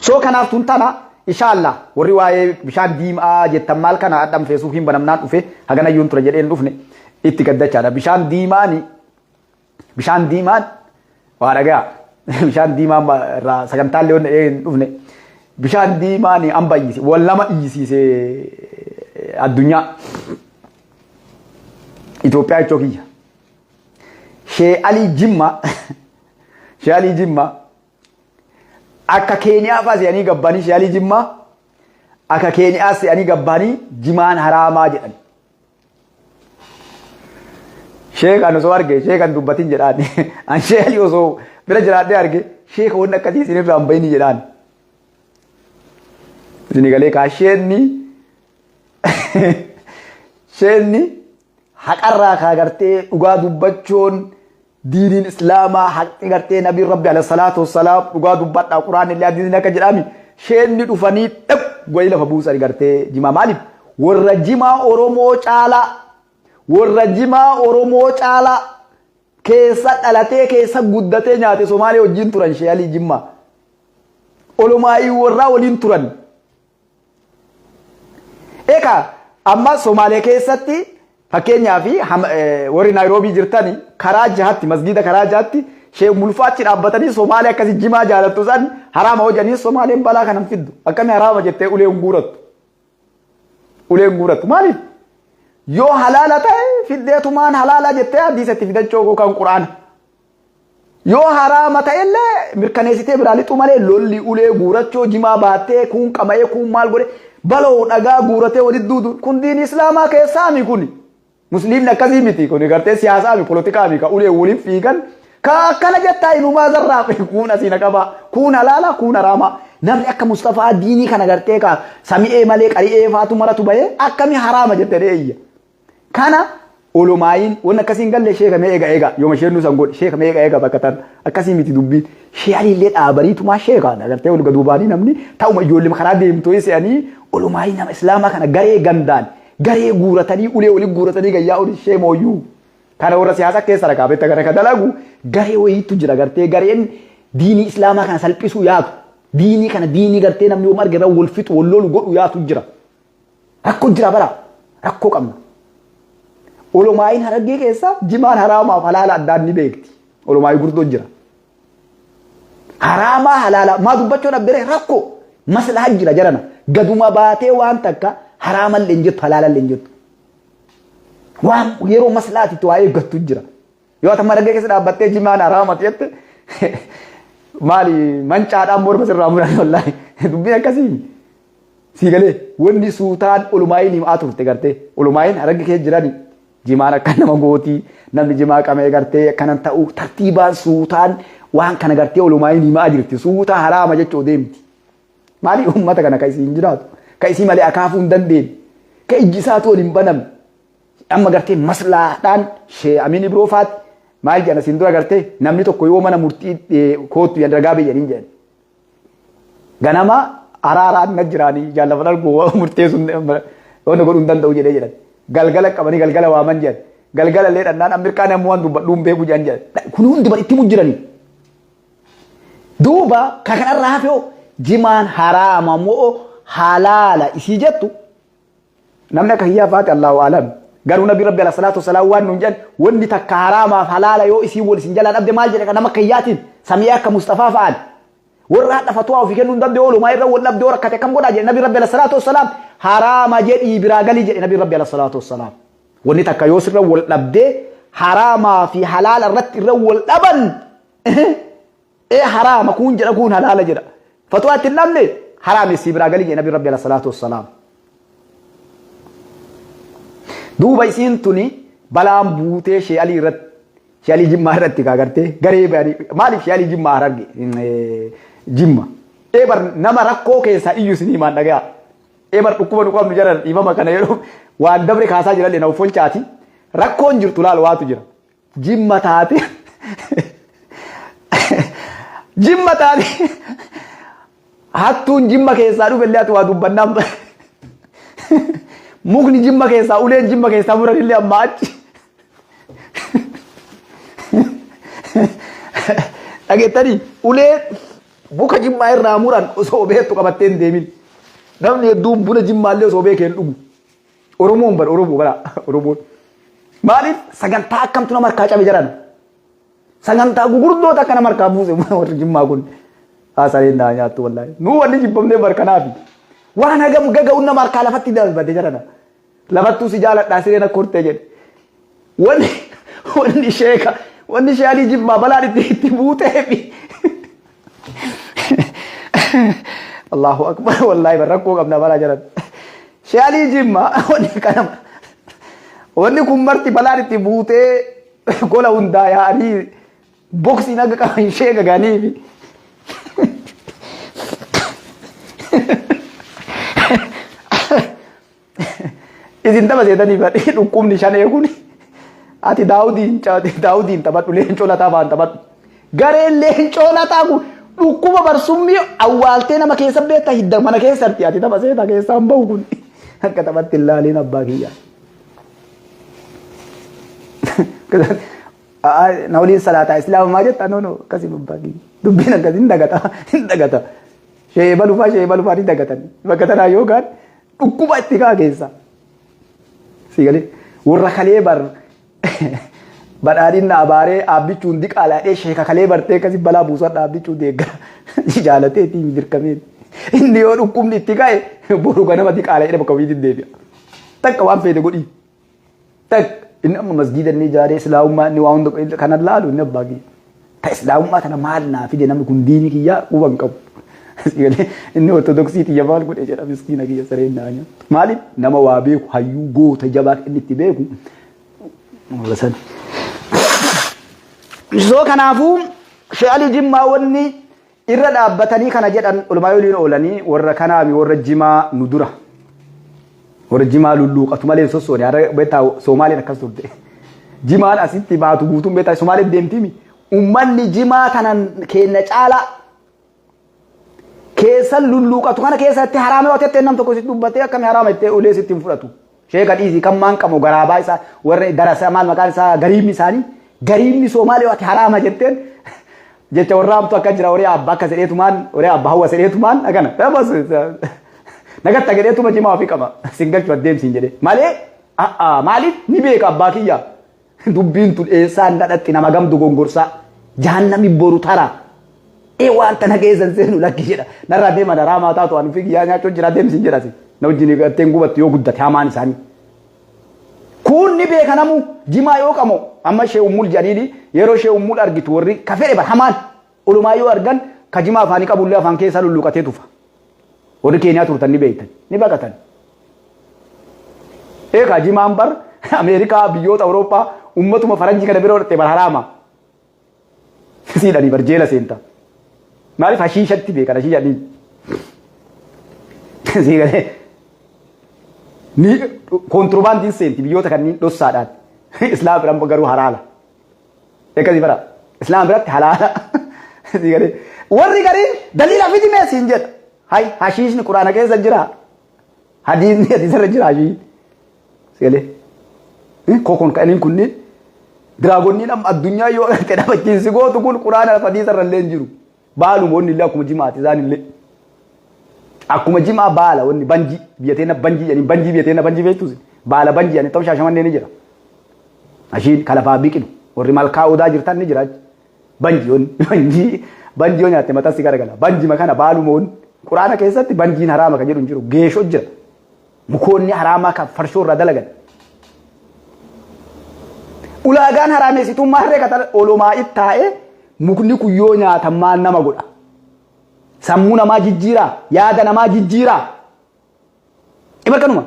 So kanaaf tun tana inshallah warri waa'ee bishaan diimaa jettan maal kana hadhan feesbuukiin banamnaan dhufe hagana iyyuun ture jedheen dhufne itti gaddachaadha. Bishaan diimaani bishaan diimaan waa dhagaa bishaan diimaan irraa sagantaalee wanna hin dhufne bishaan diimaan amba iyyise wal lama iyyisiise addunyaa Itoophiyaa jechuu kiyya. Shee Alii Jimmaa Shee Alii Jimmaa akka Keeniyaa fa'aa se'anii gabbanii Shee Alii Jimmaa akka Keeniyaa se'anii gabbanii jimaan haraamaa jedhan. Sheekan osoo arge sheekan dubbatin jedhaan. An Shee Alii osoo bira jiraadhee arge sheeka wanni akkasii isinirraa hin bahini jedhaan. Isinii galee kaa sheenni sheenni haqarraa kaa gartee dhugaa dubbachuun diiniin islaamaa haqni gartee nabiin rabbi alayhi salaatu wassalaam dhugaa dubbadhaa quraan illee hadiisni akka jedhami sheenni dhufanii dhab goyi lafa buusan gartee jimaa maaliif warra jimaa oromoo caalaa warra jimaa oromoo caalaa keessa dhalatee keessa guddatee nyaate somaalee wajjin turan shee alii jimmaa olumaayii warraa waliin turan. Egaa amma Somaalee keessatti fakkeenyaaf warri Naayiroobii jirtani karaa jahatti masgiida karaa jahatti Sheekh Mulfaa achi dhaabbatanii Somaalee akkasii jimaa jaalattu san haraama hojjanii Somaaleen balaa kana hin fiddu. Akkamii haraama jettee ulee hin guurattu. Ulee hin guurattu. Maaliif? Yoo halaala ta'e fiddeetumaan halaala jettee hadiisa itti fidachuu yookaan quraana. Yoo haraama ta'ellee mirkaneessitee biraa lixuu malee lolli ulee guurachoo jimaa baattee kuun qama'ee kuun maal godhe baloo dhagaa guuratee walitti duudu kun diin islaamaa keessaami kun. Musliimni akkasii miti kun gartee siyaasaa mi polotikaa mi ka ulee waliin fiigan ka akkana jettaa inumaa zarraa kuun asii na qabaa kuun halaala kuun haraamaa namni akka Mustafaa diinii kana gartee ka sami'ee malee qari'ee faatu maratu bahee akkami haraama jettee iyya. Kana olomaayiin wanni akkasii hin galle sheeka mee eega eega yooma isheen nu san godhe sheeka mee eega eega bakka tan akkasii miti dubbiin shee'anii illee dhaabaniitumaa sheeka agartee ol gaduubaanii namni ta'uma ijoollee karaa deemtoo se'anii olomaayii nama islaamaa kana garee gandaan garee guuratanii ulee waliin guuratanii gayyaa olii sheemooyyuu kana warra siyaasa keessa rakaa beekta kana ka dalagu garee wayiitu jira gartee gareen diinii islaamaa kana salphisuu yaatu diinii kana diinii gartee namni yoom arge irra wal fixu wal lolu godhu yaatu jira. Rakkoo jira bara. Rakkoo qabna. Olomaayiin harargee keessa jimaan haraamaaf halaala addaan ni beekti. Olomaayii gurguddoo jira. Haraamaa halaala maa dubbachuu dhabdere rakkoo maslaha jira jarana. Gaduma baatee waan takka haraamallee hin jettu halaalallee hin jettu. Waan yeroo maslahaatitti waa eeggattu jira. Yoo ati amma harargee keessa dhaabbattee jimaan haraama jette maali mancaadhaan morma sirraa muran wallaahi dubbiin akkasii. Sii galee wanni suutaan olumaayiin himaa turte gartee olumaayiin hararge keessa jirani jimaan akka nama gootii namni jimaa qamee gartee akkanan ta'u tartiibaan suutaan waan kana gartee olumaayiin himaa jirti suutaa haraama jechuu deemti. Maali uummata kana ka isiin jiraatu ka isii malee akaafuu hin dandeenye ka ijji isaatu wal hin banamne amma gartee maslaadhaan shee Amiin Ibroo faati maal jedhan asiin dura gartee namni tokko yoo mana murtii koottu yan ragaa biyyaniin jedhan. Ganama araaraan na jiraanii jaallafan argu murteessuun wanna godhuu hin danda'u jedhee jedhan. Galgala qabanii galgala waaman jedhan. Galgala illee dhannaan Ameerikaan ammoo waan dubbadhu hin beeku jedhan jedhan. Kun hundi bar itti mujjiranii. Duuba ka kanarraa hafe hoo jimaan haraama moo halaala isii jettu Namni akka kiyyaa faate Allahu alam. Garuu nabi rabbi alayhi salaatu wasalaam waan nuun jedhan wanni takka haraamaaf halaala yoo isiin wal isin jalaa dhabde maal jedhe kan nama akka kiyyaatiin samii akka Mustafaa fa'aan. Warra hadha fatwaa ofii kennuu hin danda'e oolumaa irra wal dhabde yoo rakkate akkam godhaa jedhe nabi rabbi alayhi salaatu wasalaam haraama jedhii biraa galii jedhe nabi rabbi alayhi salaatu wasalaam. Wanni takka yoo sirra wal dhabdee haraamaa fi halaala irratti irra wal dhaban Ee haraama kuun jedha kuun halaala jedha. Fatwaa itti hin dhabne haraami sii biraa gali jedhe nabi rabbi alayhi salaatu wassalaam. Duuba isiin tuni balaan buutee shee alii irratti shee alii jimmaa irratti kaa gartee garee bayanii maaliif shee alii jimmaa hararge jimma. Ee bar nama rakkoo keessaa iyyu isinii himaan dhagayaa. Ee bar dhukkuba nu qabnu jaran dhiifama kana yeroo waan dabre kaasaa jirallee na offolchaati. Rakkoon jirtu laal waatu jira. Jimma taate Jimma taate hattuun jimma keessaa dhufe illee ati waa dubbannaan mukni jimma keessaa uleen jimma keessaa muran illee amma achi dhageettanii ulee Muka jimmaa irraa muran osoo beektu qabattee hin deemin. Namni hedduun buna jimmaallee osoo beekee hin dhugu. Oromoon bara Oromoo bara Oromoon. Maaliif sagantaa akkamtu nama harkaa cabe jedhan. Sagantaa gugurdoota akka nama harkaa buuse warri jimmaa kun. Haasareen naa nyaattu wallaahi. Nuu wanni jibbamnee bar kanaafi. Waan hagam gaga'uun nama harkaa lafatti darbate jedhana. Lafattuu si jaaladhaa sireen akka hortee jedhe. Wanni wanni sheeka wanni sheekalii jimmaa balaan itti buuteefi. Allahu akbar wallaahi bar rakkoo qabna balaa jedhan. Sheekalii jimmaa wanni kana wanni kun marti balaan itti buutee gola hundaa yaa'anii boksiin akka qaban ishee gaganiifi. Isin tapha seetanii badhee dhukkubni shanee kun ati daawudiin daawudiin taphadhu leencoo lataa faan taphadhu. Gareen leencoo lataa kun dhukkuba barsummii awwaaltee nama keessa beekta hidda mana keessatti ati tapha seeta keessaan bahu kun akka taphatti hin laaliin abbaa kiyyaa. Na waliin salaataa islaamumaa jetta no no akkasii abbaa kiyya. Dubbiin akkasii hin dagata hin dagata. Sheebalufaa sheebalufaa ni dagatan. Bakka tanaa yoo gaan dhukkuba itti kaa keessa. Si galee warra kalee bar badhaadhinna abaaree aabbichuun diqaalaadhee sheeka kalee bartee akkasii balaa buusan aabbichuu deeggara jaalatee ittiin dirqamee. Inni yoo dhukkubni itti ka'e boru ganama diqaala jedhee bakka ofiitti deebi'a. Takka waan feete godhii. Takka inni amma masgiida inni ijaaree islaamummaa inni waa hunda kana laalu inni abbaa kiyya. Ta islaamummaa tana maal naa fide namni kun diinii kiyyaa quba hin qabu. Inni ortodoksii tiyya maal godhe jedha miskiina kiyya sareen naa nyaattu. Maaliif nama waa beeku hayyuu goota jabaa inni itti beeku. San. So kanaafuu Sheekh Jimmaa wanni irra dhaabbatanii kana jedhan olumaayoliin oolanii warra kanaami warra jimaa nu dura. Warra jimaa lulluuqatu malee hin sossoone. Har'a beektaa Soomaaliin akkas turte. Jimaan asitti baatu guutuun beektaa Somaaliif deemtiimi. Ummanni jimaa kanan keenya caalaa keessan lulluuqatu kana keessatti haraama yoo ta'e nam tokko sitti dubbatee akkami haraama jettee ulee sitti hin fudhatu. Sheeka dhiisii kan maan qabu garaabaa isaa warra darasa maal maqaan isaa gariimni isaanii gariimni Soomaalee ati haraama jetteen jecha warra hamtu akka jira horii abbaa akka jedheetumaan horii abbaa hawwa jedheetumaan akkana nagatta jedheetuma jimaa ofii qaba sin galchu addeemsiin jedhee malee maaliif ni beeka abbaa kiyya dubbiin tun eessaan dhadhatti nama gamdu gongorsaa jahannami boru tara ee waan tana keessan seenu lakki jedha narraa deema daraa maataa to'an ofii kiyyaa nyaachuun jira deemsiin jedhasi na wajjin garteen gubattu yoo guddate hamaan isaanii. Kun ni beeka namu jimaa yoo qamu amma ishee ummul jedhaniini yeroo ishee ummul argitu warri ka fedhe bar hamaan olumaa yoo argan ka jimaa afaanii qabullee afaan keessaa lulluqatee tufa. Warri Keeniyaa turtan ni beektan ni baqatan. Eegaa jimaan bar Ameerikaa biyyoota Awurooppaa ummatuma faranjii kana bira godhatte bar haraama. Siidhanii bar jeela seenta. Maaliif hashiishatti beekan hashiisha ni. Sii galee. Ni kontiroobaandiin seenti biyyoota kanneen dhossaadhaan. Islaam biran garuu halaala. Akkasii bara. Islaam biratti halaala. Sii galee. Warri gariin daliila fidi mee siin jedha. Hay hashiishni quraana keessa jira. Hadiisni hadiisarra jira hashiishni. Sii galee. Kokoon ka'aniin kunniin diraagonniin amma addunyaa yoo agarte dhabachiinsi gootu kun quraana hadiisarra illee hin jiru. Baaluma wanni illee akkuma jimaati isaan illee. Akkuma jimaa baala wanni banjii biyya teena banjii jedhanii banjii biyya teena banjii beektus baala banjii jedhanii ta'u shaashamannee ni jira. Ashiin kalafaa biqilu warri malkaa odaa jirtan ni jira. Banjii wanni banjii banjii yoo nyaatte mataa si garagala. Banjii kana baaluma wanni quraana keessatti banjiin haraama kan jedhu hin jiru geeshoo jira. Mukoonni haraamaa kan farshoo irraa dalagan. Ulaagaan haraameessitummaa harree katan olumaa ittaa'ee mukni kun yoo nyaatan maal nama godha? Sammuu namaa jijjiiraa? Yaada namaa jijjiiraa? Ibar kanuma.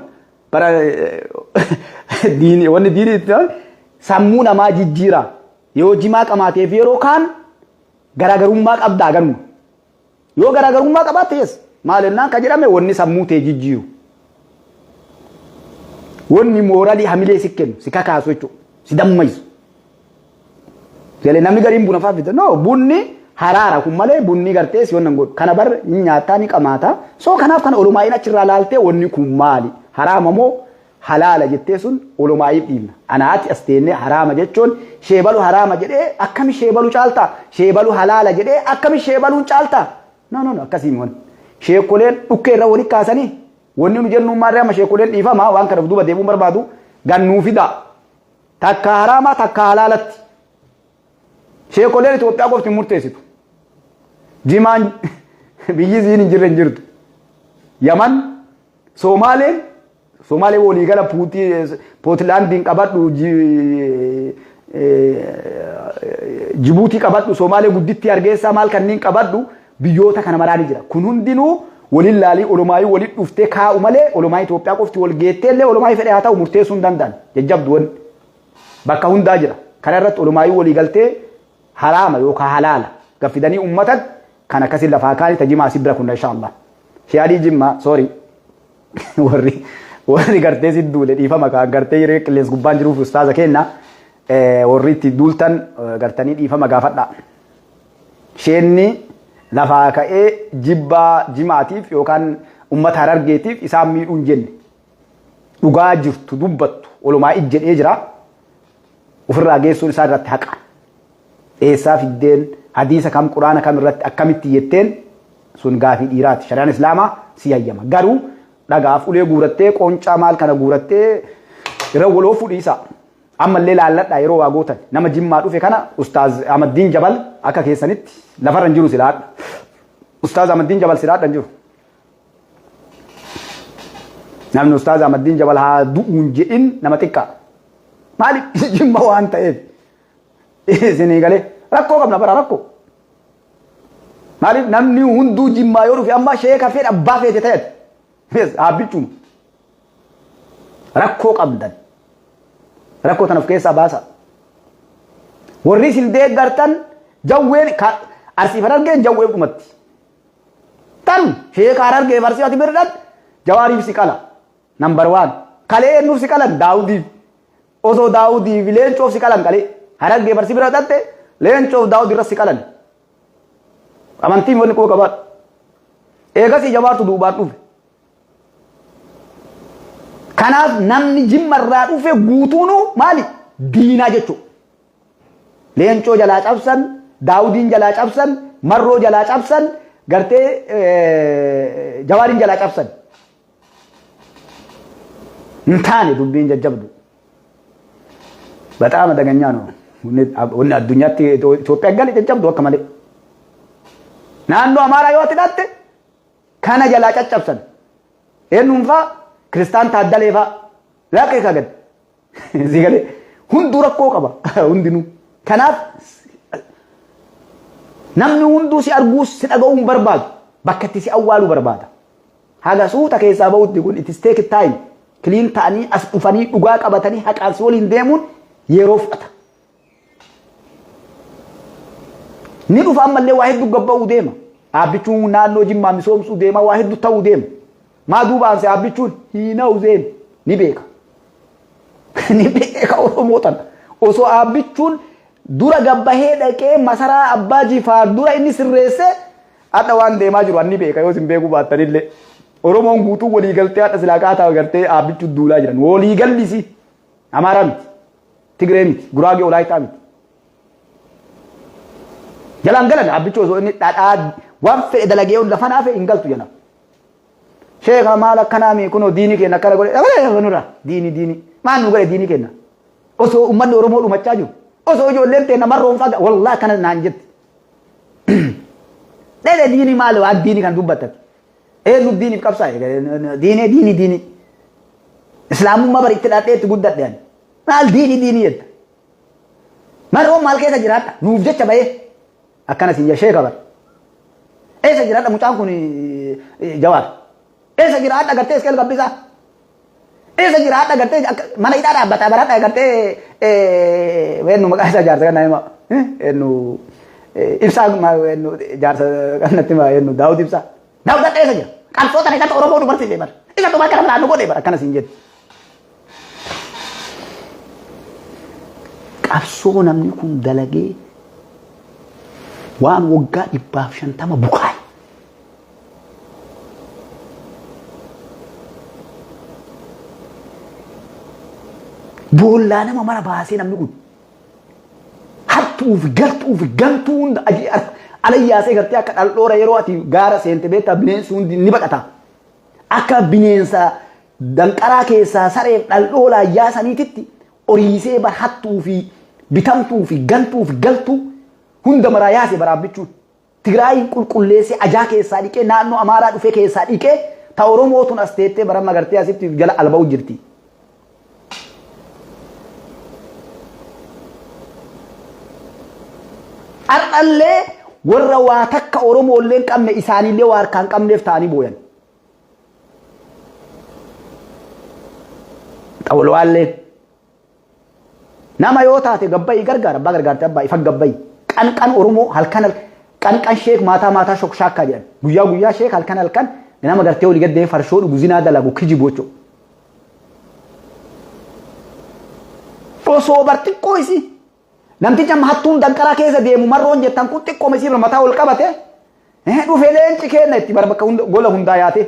Bara diinii wanni diinii itti sammuu namaa jijjiiraa? Yoo jimaa qamaateef yeroo kaan garaagarummaa qabdaa ganuma. Yoo garaagarummaa qabaatte yes. Maal jennaan ka jedhame wanni sammuu tee jijjiiru. Wanni mooralii hamilee si kennu si kakaasu jechuudha. Si dammaysu. Galee namni gariin buna fa'aa fida. No bunni haraara kun malee bunni gartee si wannan godhu. Kana bar ni nyaataa ni qamaataa. So kanaaf kana olumaa'iin achirraa laaltee wanni kun maali? Haraama moo halaala jettee sun olumaa'iif dhiibna. Anaati as teennee haraama jechuun sheebalu haraama jedhee akkami sheebalu caaltaa? Sheebalu halaala jedhee akkami sheebaluun caaltaa? No, no, no, akkasii miti. Sheekoleen dhukkee irra walitti kaasanii wanni nu jennu maarree amma sheekoleen dhiifama waan kana duuba deemuun barbaadu gannuu fida. Takka haraamaa takka halaalatti. Sheekoleen Itoophiyaa qofti hin murteessitu. Jimaan biyyi isiin hin jirre hin jirtu. Yaman, Somaaleen, Somaalee waliigala Puutlaandiin qabadhu, Jibuutii qabadhu, Somaalee gudditti Hargeysaa maal kanneen qabadhu biyyoota kana maraa ni jira. Kun hundinuu waliin laalii olomaayii waliin dhuftee kaa'u malee olomaayii Itoophiyaa qofti wal geettee illee olomaayii fedhe haa ta'u murteessuu hin danda'an. Jajjabdu wanni. Bakka hundaa jira. Kana irratti olomaayii walii galtee haraama yookaan halaala gaffidanii uummatan kan akkasiin lafaa kaanii tajimaa asii bira kunna insha Allah. Shiyaalii Jimmaa, sorry, warri gartee si duule dhiifama kan gartee yeroo qilleensa gubbaan jiruuf ustaaza kenna warri itti duultan gartanii dhiifama gaafadha. Sheenni lafaa ka'ee jibbaa jimaatiif yookaan uummata Harargeetiif isaan miidhuu hin jenne. Dhugaa jirtu dubbattu olumaa ijjedhee jira. Ofirraa geessuun isaa irratti haqa. Eessaa fiddeen hadiisa kam quraana kam irratti akkamitti jetteen sun gaafii dhiiraati. Shari'aan Islaamaa si hayyama. Garuu dhagaaf ulee guurattee qoncaa maal kana guurattee irra waloo fudhiisa. Ammallee laalladhaa yeroo waa gootan nama Jimmaa dhufe kana Ustaaz Ahmaddiin Jabal akka keessanitti lafarra hin jiru silaadha. Ustaaz Ahmaddiin Jabal silaadha hin jiru. Namni Ustaaz Ahmaddiin Jabal haa du'uun jedhin nama xiqqaa. Maaliif Jimma waan ta'eef isinii galee rakkoo qabna bara rakkoo. Maaliif namni hunduu Jimmaa yoo dhufe amma sheeka fedha abbaa feete ta'eeti. Dhaabbichuma. Rakkoo qabdan. Rakkoo tan of keessaa baasa. Warri isin deeggartan jawween Arsii Harargeen jawwee dhumatti. Tan sheeka Harargee Arsii ati bira dhatte Jawaariif si qala. Number one. Kalee eenyuuf si qalan? Daawudiif. Osoo Daawudiif Leencoof si qalan kalee. Harargee Arsii bira dhatte Leencoof Daawud irra si qalan. Amantiin wanni quba qabaadhu. Eegasii Jawaartu duubaan dhufe. Kanaaf namni Jimma irraa dhufe guutuunuu maali? Diinaa jechuudha. Leencoo jalaa cabsan, Daawudiin jalaa cabsan, Marroo jalaa cabsan, gartee Jawaariin jalaa cabsan. Hin taane dubbiin jajjabdu. በጣም አደገኛ ነው። Wanni addunyaatti Itoophiyaa gale jajjabdu akka malee. Naannoo Amaaraa yoo ati dhatte kana jalaa caccabsan. Eenyuun faa Kiristaan Taaddalee faa laaqee kaa gad. Si galee hunduu rakkoo qaba hundinuu. Kanaaf namni hunduu si arguu si dhaga'uu hin barbaadu. Bakka itti si awwaaluu barbaada. Haga suuta keessaa bahutti kun it is take time. Clean ta'anii as dhufanii dhugaa qabatanii haqaan si waliin deemuun yeroo fudhata. Ni dhufa ammallee waa hedduu gabba'uu deema. Dhaabbichuun naannoo Jimmaa misoomsuu deema waa hedduu ta'uu deema. Maa duubaan si dhaabbichuun hin zeem ni beeka. Ni beeka Oromoo tana. Osoo dhaabbichuun dura gabbahee dhaqee masaraa Abbaa Jifaar dura inni sirreessee hadha waan deemaa jiru anni beeka yoo isin beekuu baattanillee. Oromoon guutuu walii galtee hadha silaa qaataa gartee dhaabbichuu duulaa jiran. Walii gallisi. Amaaraa miti. Tigree miti. Guraagee Olaayitaa miti. Jalaan galan dhaabbichuu osoo inni dhadhaa waan fedhe dalagee lafa naafe hin galtu jala. Sheeka maal akkanaa mi kunoo diinii keenya akkana godhe dhabalee nurra diinii diinii maal nu godhe diinii keenya osoo uummanni Oromoo dhumachaa jiru osoo ijoolleen teenya marroon faga wallaahi akkana naan jetti. Dheedhe diinii maal waan diinii kan dubbattati. Eenyu diiniif qabsaa'e diinii diinii diinii. Islaamummaa bari itti dhadhee itti guddadhe ani. Maal diinii diinii jetta. Marroon maal keessa jiraadha nuuf jecha bahee akkana siin sheeka bara. Eessa jiraadha mucaan kun Jawaar? Eessa jiraadha gartee Isqeel Gabbisaa? Eessa jiraadha gartee mana hidhaa dhaabbata baradha gartee eenyu maqaa isaa jaarsa kan hima eenyu Ibsaa eenyu jaarsa kanatti hima eenyu Daawud Ibsaa. Daawud gadha eessa jira? Qabsoo tana isatti Oromoo nu barsiise bara. Isa tumaa gara biraa nu godhe bara akkana siin jedhe. Qabsoo namni kun dalagee waan waggaa 150 bukaa'e. Boollaa nama mara baasee namni kun hattuu fi galtuu fi gantuu hunda Ala yaasee gartee akka dhaldhoora yeroo ati gaara seente beektaa bineensi hundi ni baqata. Akka bineensa danqaraa keessaa sareef dhaldhoolaa yaasaniititti oriisee bar hattuu fi bitamtuu fi gantuu fi galtuu hunda maraa yaase bara Abbichuun. Tigraayiin qulqulleessee ajaa keessaa dhiqee naannoo Amaaraa dhufee keessaa dhiqee ta Oromoo tun as teettee bara magartee asitti jala alba'u jirti. Har'allee warra waa takka Oromoollee hin qabne isaaniillee waa harkaa hin qabneef ta'anii booyan. Xawulwaalleen. Nama yoo taate gabba'i gargaara abbaa gargaarte abbaa ifa gabba'i. Qanqan Oromoo halkan qanqan sheek maataa maataa shokshaakkaa jedhan. Guyyaa guyyaa sheek halkan halkan nama gartee olii gaddee farshoo dhugu zinaa dalagu kijibu jechuudha. Osoo bar xiqqoo isii namticha amma hattuun danqaraa keessa deemu marroon jettan kun xiqqooma isii mataa ol qabate dhufe leenci kenna itti bar bakka gola hundaa yaate.